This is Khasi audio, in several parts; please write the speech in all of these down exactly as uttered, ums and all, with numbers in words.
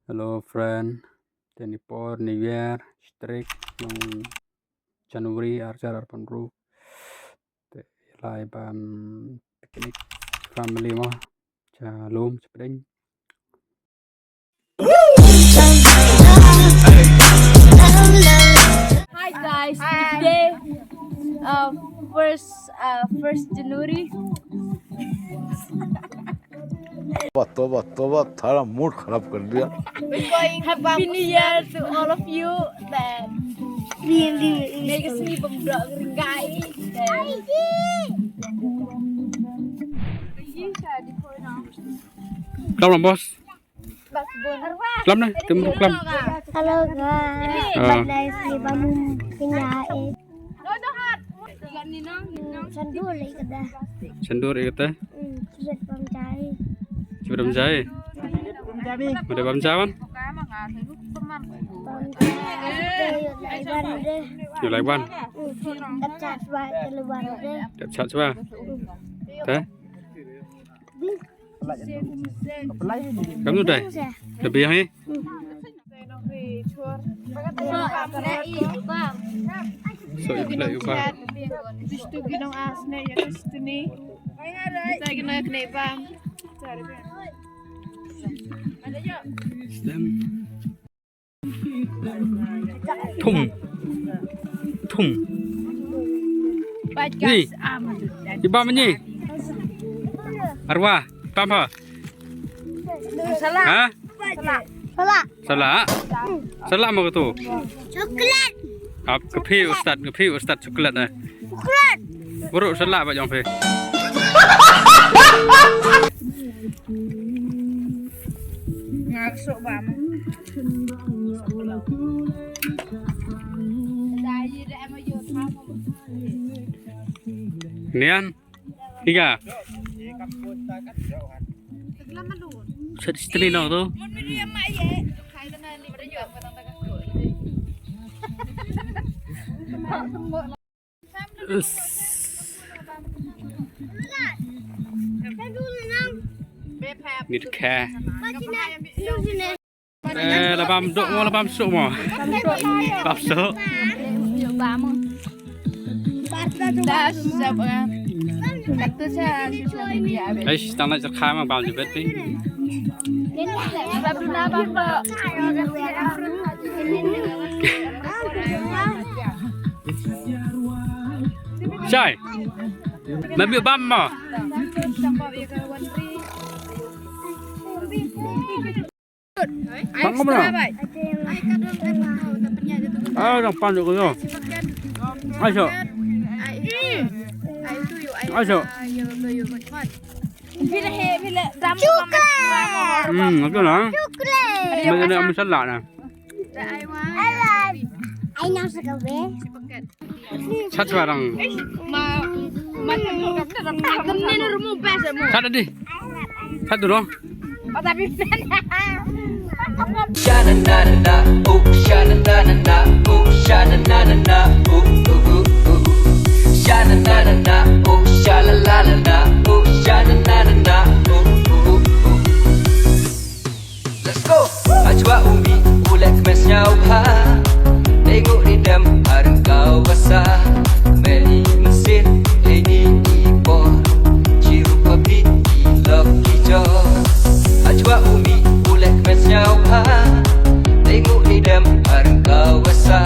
Hello friend, twenty-four New Year, strik nong January ar hajar arphew hynriew. Te lai ban picnic family mo. Cha lum cha pdeng. Hi guys, hi. Today, uh, first, uh, first January. तोबा, तोबा, तोबा, थारा मूड खराब कर दिया। Happy New Year to all of you. Then, maybe sini pembudak ringgai. Klam, bos. Klam na, tim klam. Hello guys. Ah. Bad dai sini ba mun kenya eh. Chandur lei kata. Chandur lei kata. Hmm, sudah pam jai. Sudah pam jai. Udah pam jai, wan? Pam jai, yuk lai ban deh. Yuk lai ban. Hmm, kat chat swa, kat luar deh. Kat chat swa. Te? Kam nu dai. Te biang hi. So, i play u ba. Stem. Thum. Thum. Ni. Iba mani. Arwa. Pam ha. Salah. Ha? Salah. Salah. Salah mo katu. Coklat. Ap kapi ustad, kapi ustad coklat eh. Coklat. Baru salah ba jong phi. Ngak sok bam. Nian. Tiga. Set istri no tu. Us. Need care. Eh, la bam duk mo, la bam suk mo. Bam suk. Eish, tang na jerkha ma bam jebet phi. Shai. Mam ïoh bam mo. Bang kumno? Ah, dang pan ïoh kumno? Ai so. Ai so. Coklat. Hmm, betul lah. Coklat. Mana nak masalah lah. Ai nang sakabe. Chat swa dang. Chat dei. Chat dulu. Sha na na na na, oh, sha na na na na, oh, sha na na na na, oh, oh, oh, oh. Sha na na na na, oh, sha la la la la, oh, sha na na na na, oh, oh, oh, oh. Let's go. Hajwa u mih u leh kmen sñiawbha. Dei nguh dei dem ha ryngkaw ka sa. Meli mynsiem dei ni i por. Chirup ha phi i lok i jor. Hajwa u mih u leh kmen sñiawbha. Dei nguh dei dem ha ryngkaw ka sa.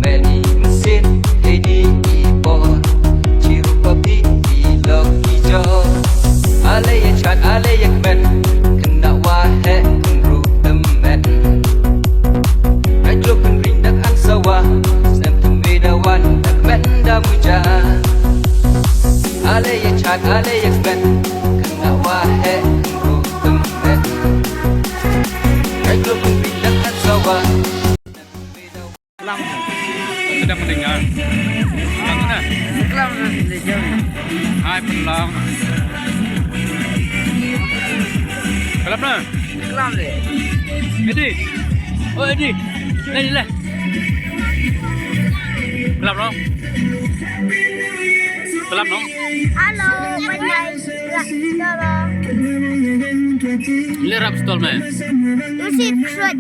Meli mynsiem dei ni i por. Chirup ha phi i lok i jor. Ale ya chat, ale ya kmen. Kynda wa heh kynruh tymmen. Ai klok kynring dak an sawa. Snem tymmen da wan da kmen da muja. Ale ya chat, ale ya kmen. Kynda wa heh kynruh tymmen. Ai klok kynring dak an sawa. Klam. Sedang mendengar. Klam mana? Klam tu dia jauh. Hai, pelang. Klam mana? Klam deh. Edi. Oh, Edi. Lai, lai. Klam dong. Klam dong. Hello, bye bye. Hello. Leh rap stall me. Lucy Crud.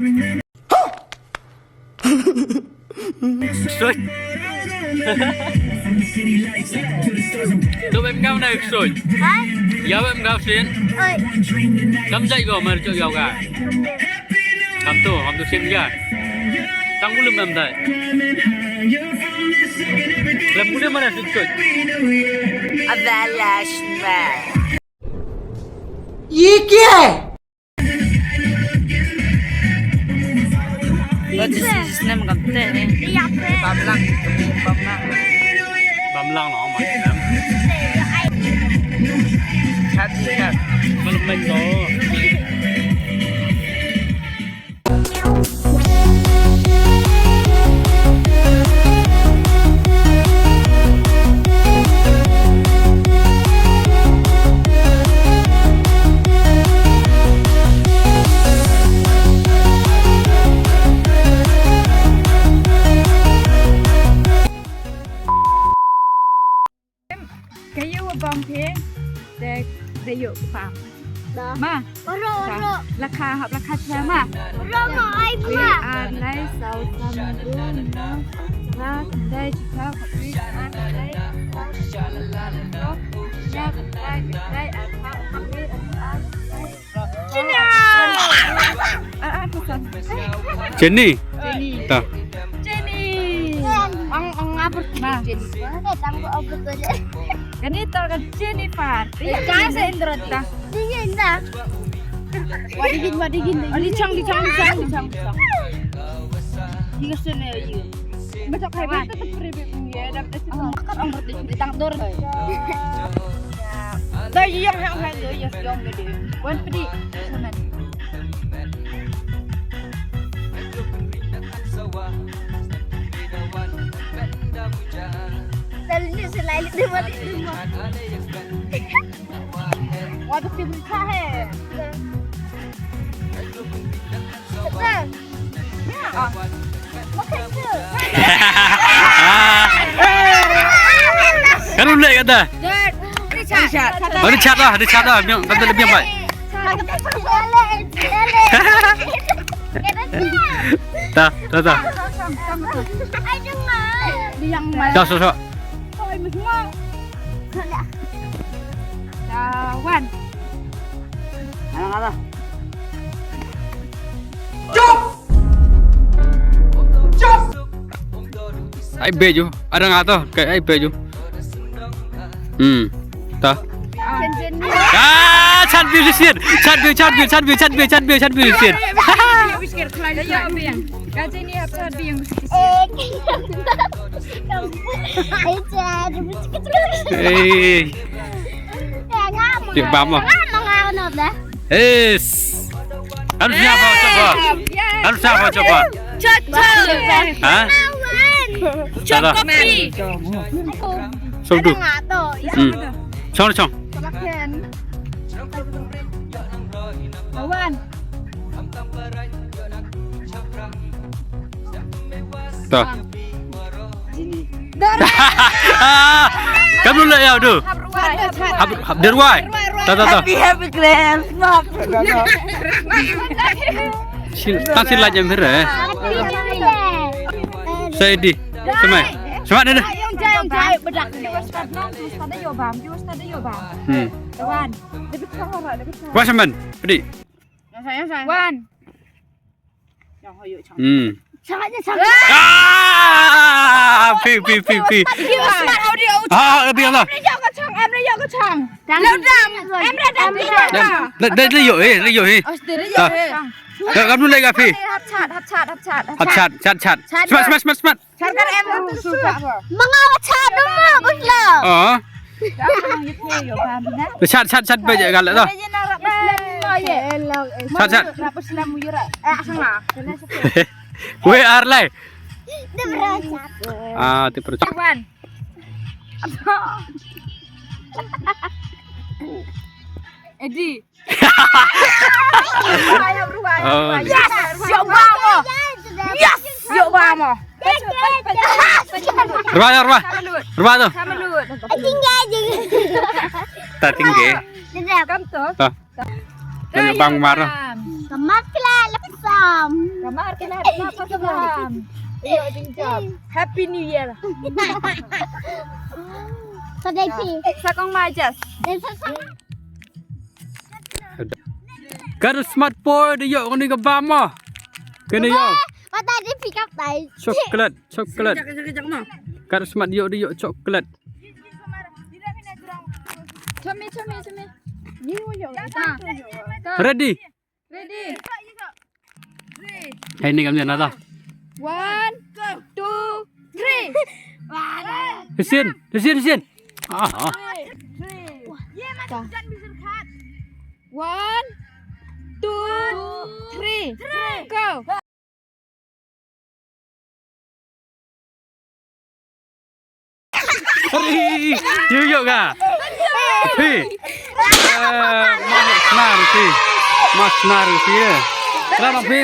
Soi. To bem kau na soi. Hai. Ya bem kau sin. Oi. Kam jai go mer chok yau ga. Kam to, kam to sin ga. Tang bulu mem dai. Lem bulu mana soi. Abalash ma. Ye kya hai? What is his name? Kamte ne? Bamlang. Bamlang. Bamlang no, ma. Chat, chat. Malam main ko. Kayu wa bam phi te de yu pam. Ma. Oro, oro. Lakha hap lakha chwa ma. Oro ma ai ma. Ar lai sau sam gun na. Ba kan dai chwa hap ri ar lai. Ya kan dai kan dai ar hap hap ri ar lai. Jenny. Ta. Jenny. Ang ang apa? Ma. Jenny. Kani ta ka Jennifer. Ya, jangan saya Indra ta. Ini Indra. Wadigin, wadigin. Di chang, di chang, di chang, di chang. Di ka sene ya. Macam kayak betul tuh pribadi ya, dan itu kan orang berarti di tang dur. Dah yang yang yang yang yang yang. Wan pedi. Lalu ni selain itu mati semua. Waduh, dia berita he. Kan udah kata. Richard. Oh, Richard lah, Richard lah. Biang, kata dia biang baik. Dah, dah, dah. Dah, so, so. Dah, wan. Alang, alang. Chop! Chop! Ai beju, ada ngata, kayak ai beju. Hmm. Ta. Ah, chat biu sisien. Chat biu, chat biu, chat biu, chat biu, chat biu, chat biu sisien. Ka Jenny hap chat biu. Eh. Cik bam ah. Is. Harus siapa coba? Harus siapa coba? Cocok. Ha? Cocok kopi. Song tu. Hmm. Song, song. Awan. Ta. Kam lu la ya du. Hap, hap, de rwai. Ta, ta, ta. Happy, happy Christmas. Sil, ta sil la jam phir, eh. Sa Edi. Samai. Samai dah, dah. Hmm. Wa saman. Pedi. Wan. Hmm. Ah! Pi, pi, pi, pi. Ah, lebih Allah. Dah, dah, dah, yo, eh, dah, yo, eh. Dah, dah, dah, yo, eh. Dah, kamu lagi, Pi. Hap chat, hap chat, hap chat, hap chat. Hap chat, chat, chat. Chat. Smat, smat, smat, smat. Manga wa chat dum ma bus la. Oh. Chat, chat, chat, baik je galak tu. Chat, chat. Wei, ar lai. Ah, ti percaya. Edi. Oh. Yes, yo ba mo. Yes, yo ba mo. Rwa, rwa. Rwa tu. Ta tinggi. Kam tu. Ta. Ka ïoh bam mar. Ka mar klet la psam. Ka mar klet la psam. Ïoh jingjop. Happy New Year. Sa dei phi. Sa kong ma jas. Dei sa sa. Ka ruh smat poi da ïoh kane ka bam mo. Kane ïoh. Wat dei phi kap dei. Chocolate, chocolate. Ka ruh smat ïoh da ïoh chocolate. Chomi, chomi, chomi. Ready. Ready. Hai ni kam jana ta. One, two, three. Shin, shin, shin. Ah, ah. One, two, three. Go. Ri, yu yu ka. Hi. Eh, ma snar hi. Ma snar hi. Kra nong phi.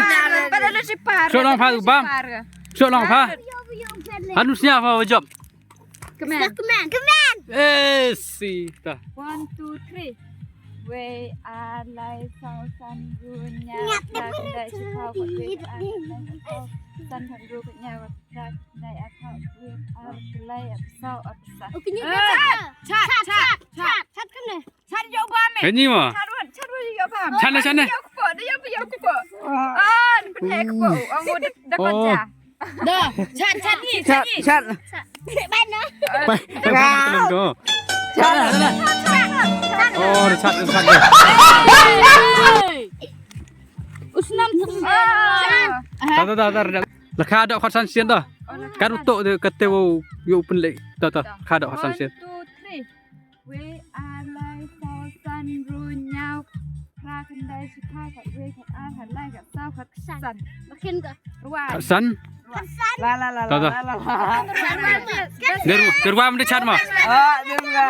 Shu nong pha tu bam. Shu nong pha. Anu snya pha job. Kmen. Kmen. Kmen. Eh, sita. One, two, three. Wei, ar, lai, saw, san, ru, ñiaw, khyndai, shiphew, khatwei, khatar, khatlai, khatsaw, san, khatñiew, khatñiaw, khatphra, khatkhyndai, arphew, arphew ar, arphew lai, arphew saw, arphew san. Chat, chat, chat, chat. Chat ïoh bam. Chat ïoh bam. Chat ïoh bam. Chat ne, chat ne. Ïoh kpoh, ïoh kpoh. Ah, ni pynheh kpoh. Ong da da. Da, chat, chat ni, chat ni. Chat. Bai no. Bai. Chat. Oh, chat, chat. Usnam. Ta ta ta ta. La kha da khatsan sien ta. Ka ruh to de ka te wo yo pynlek. Ta ta kha da khatsan sien. One, two, three. Wei, ar, lai, saw, san, ru, ñiaw, phra, khyndai, shiphew, khatwei, khatar, khatlai, khatsaw, khatsan. Makin ka. Ruwa. Khatsan? Khatsan. La la la la la. Derwa, derwa mende chat ma. Ah, derwa.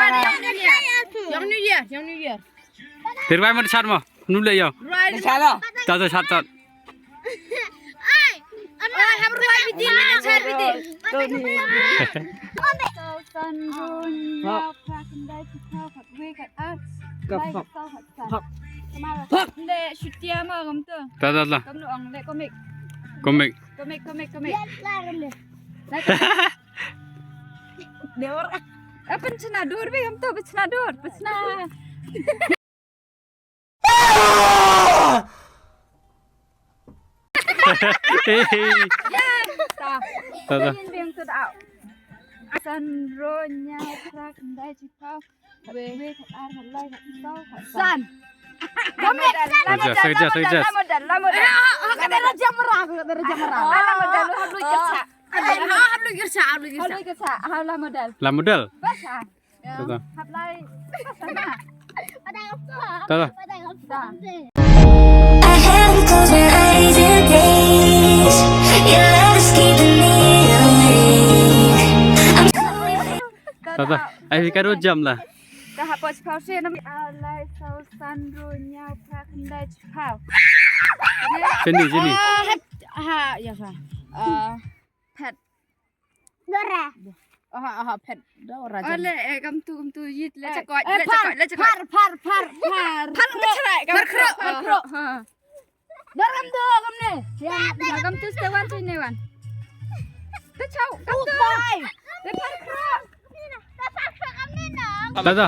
Yang New Year, yang New Year. Derwa mende chat ma. Nu le ya. Ruwa. Chat la. Ta ta chat chat. Ai, ai, hap ruai biti, mina char biti. Saw san ru ñiaw phra khyndai shiphew khatwei khatar. Ka lai phak. Saw khatsan. Phak. Phak. Le shutia ma kam tu. Ta ta la. Kam nu ong le komik. Komik. Komik, komik, komik. Ya, la kam le. Dewar. Apa chna dur be kam tu, chna dur, chna. Ta ta. San ru ñiaw phra khyndai shiphew. Wei, wei, khatar, khatlai, khatsaw, khatsan. Aja, sekejap, sekejap. La modal, la modal. Ka dei raja mera, ka dei raja mera. La modal, lu hap lu kerja. Hap lu kerja, hap lu kerja. Hap lu kerja, hap la modal. La modal. Basa. Betul. Hap lai. Betul. I haven't closed my eyes in days. Your love is keeping me awake. I'm so Tata, ai ka ru jam la. Ka hap pos pos sien. Ar lai saw san ru ñiaw phra khyndai shiphew. Sini, sini. Ha, ya ha. Phet. Dora. Aha, aha, phet. Dora. Ole, eh, kam tu, kam tu, yit, le chakoi, le chakoi, le chakoi. Phar, phar, phar, phar. Phar, phar, phar, phar. Dora kam tu, kam ne. Ya, kam tu, stay one, stay ne one. Te chau, kam tu. Te phar, phar. Te phar, phar, kam ne na. Tata.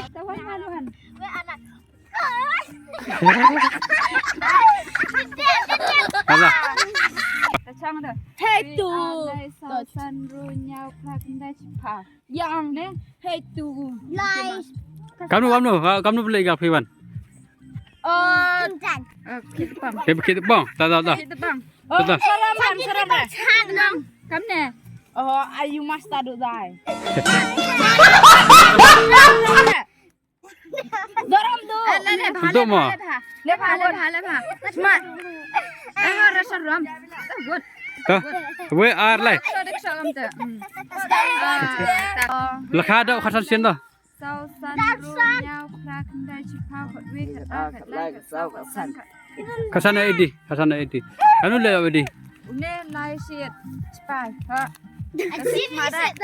Stay one, one, one. Wei anak. Alah. Hey tu. Lai saw san ru ñiaw phra khyndai shiphew. Yang ne. Hey tu. Lai. Kamnu, kamnu, ha, kamnu pynleh ïa ka phi wan. Oh. Kintan. Eh, khit tepang. Khit, khit tepang. Ta, ta, ta. Khit tepang. Oh, ta, ta. Salam, salam. Kam ne. Oh, ayu mas ta du dai. Doram tu. Eh, le, le, bha, le, bha, le, bha. Le, bha, le, bha, le, bha. Smat. Eh, ha, rasa ram. Eh, good. Ta. Wei ar lai. Rasa dik salam tu. Hmm. Ah, ta. La kha da khatsan sien da. Saw san ru ñiaw phra khyndai shiphew khatwei khatar khatlai khatsaw khatsan. Khatsan edi, khatsan edi. Anu le edi. Une lai siet. Chipai. Ha. Siet, siet,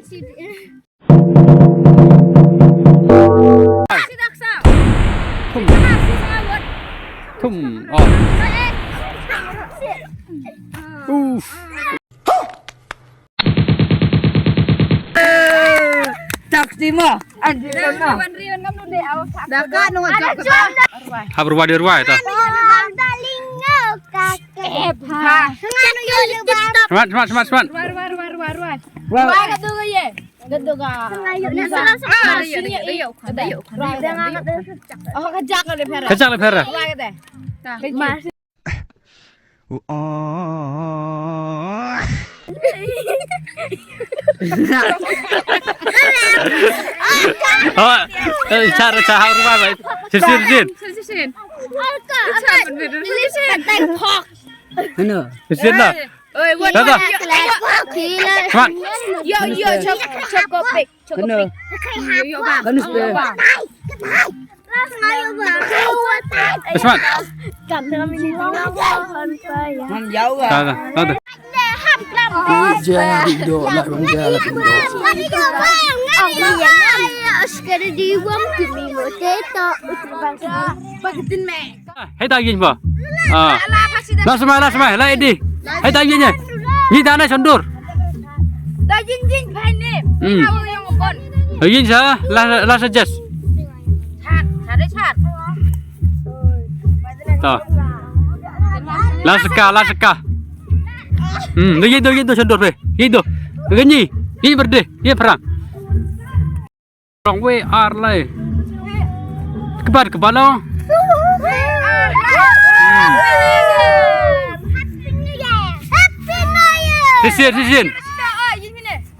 siet. Siet dak sa. Siet sa, siet sa wot. Tum. Oh. Uf. Tak timo. Andi no. Wan riwan ngam nunde awas. Dah ka no. Hap ruwa di ruwa ita. Semat, semat, semat, semat. Ruwa, ruwa, ruwa, ruwa, ruwa. Ruwa ka tu ka ye. Ka tu ka. Ah, ayo, ayo, ayo. Oh, ka jak le phara. Ka jak le phara. Ruwa ka te. Mas. Oh, eh, cara cara rumah baik. Sirsin, sirsin. Sirsin. Sirsin. Sirsin. Sirsin lah. Oi, wan, wan, wan. Come on. Yo, yo, chop, chop, go big. Kena. Kena spe. Usman. Mam jauh. Dah, dah, dah, dah. Jangan duduk lah, bang, jangan duduk. Sekali di wang tu mimo teta. Hei, ta yin ba. Ah. La semai, la semai, la edi. Hei, ta yin ye. Ni ta na sondur. Ta yin yin bai ne. Hmm. Tahu yang kon. Yin sa, la, la suggest. Chat, chat, chat. Ta. La seka, la seka. Hmm, ni yin do, yin do sondur be. Yin do. Gani, yin berde, yin perang. Long way ar lai. Kebal kebal long. Sisin sisin.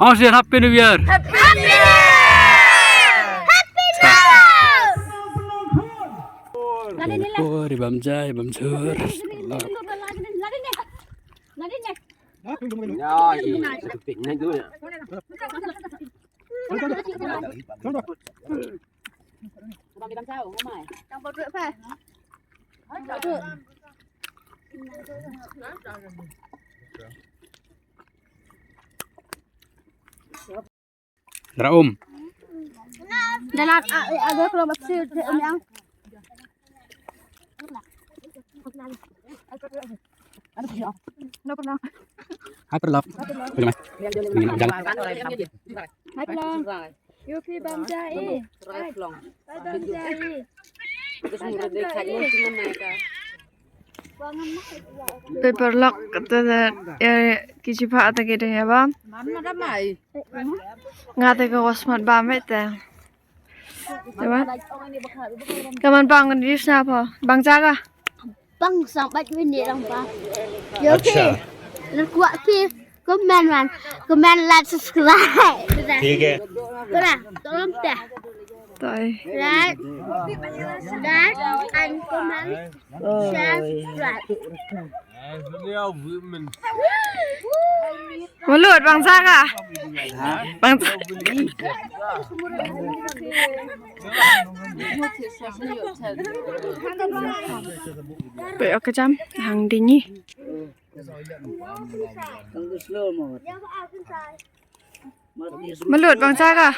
Oh sisin, happy new year. Happy new year. Happy new year. Ri bam jai bam jur. Ya, ini. Dara um. Dalam a a a kalau masih dia um yang. Hyper love. Bagaimana? Bagaimana? Jalan. Hyper love. Yuki bam jai. Bam jai. Paper lock kata da, eh, ki chi pha ta ki ding ya ba. Nga te ka was mat ba me te. Ya ba. Ka man bang di sna pha. Bang jaga. Bang sang bat win ni rang ba. Yo ki. Lek wa ki. Comment man. Comment, like, subscribe. ठीक है. Kena, tolong teh. Tai. Like, like, and comment, share, subscribe. Mulut bangsa ka? Bangsa. Pe ok jam hang dingi. Mulut bangsa ka?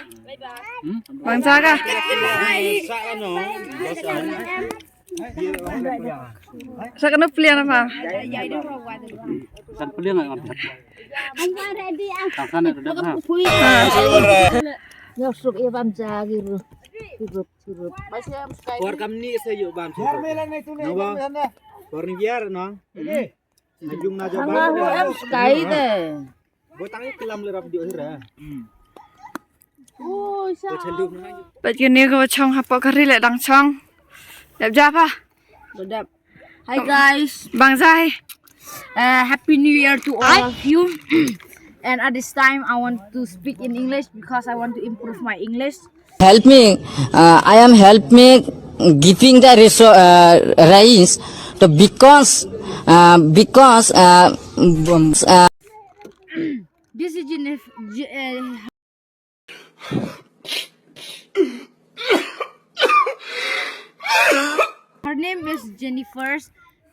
Bangsa ka? Sa kano pliang apa? San pliang apa? Tangsan ada dah. Nyosuk ya bam jagi ru. Hirup hirup. War kam ni saya yuk bam. War ni biar no. Anjung na jaba. Sky de. Bo tang kelam le rap dio hira. Pat kini ko chong hapo kari le dang chong. Dap japa. Dap. Hi guys. Bang Zai. Uh, Happy New Year to all of you. And at this time, I want to speak in English because I want to improve my English. Help me. Uh, I am help me giving the reso- uh, rains. So because uh, because uh, uh, this is Jennifer. Je- uh, her name is Jennifer,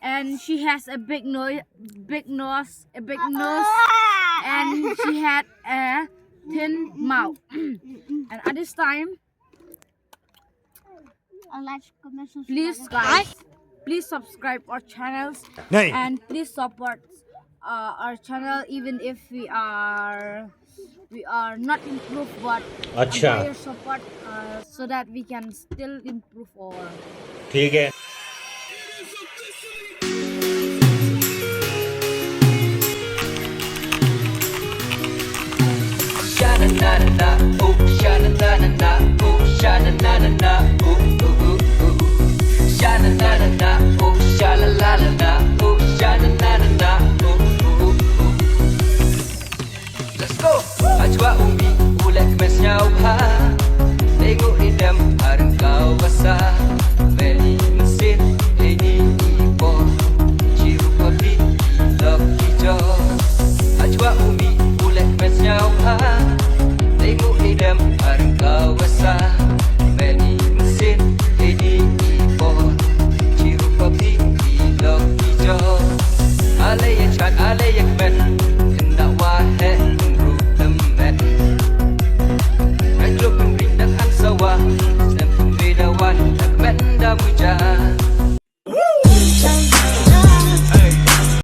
and she has a big nose, big nose, a big nose, and she had a thin mouth. And at this time, please, guys, Please subscribe our channels नहीं and please support uh, our channel, even if we are we are not improved, but अच्छा your support uh, so that we can still improve our ठीक है Sha na na na na, oh, sha na na na na, oh, sha na na na na, oh, oh, oh, oh. Sha na na na na, oh, sha la la la na, oh, sha na na na na, oh, oh, oh, oh. Let's go. Ajwa umi ulek mes nyau ha. Lengu idem arin kau basa. Meni mesin ini ipo. Chiru papi lok ijo. Ajwa umi ulek mes nyau ha. Lengu idem arin kau basa. Meni mesin ini ipo. Chiru papi lok ijo. Ale ya chat ale ya mes.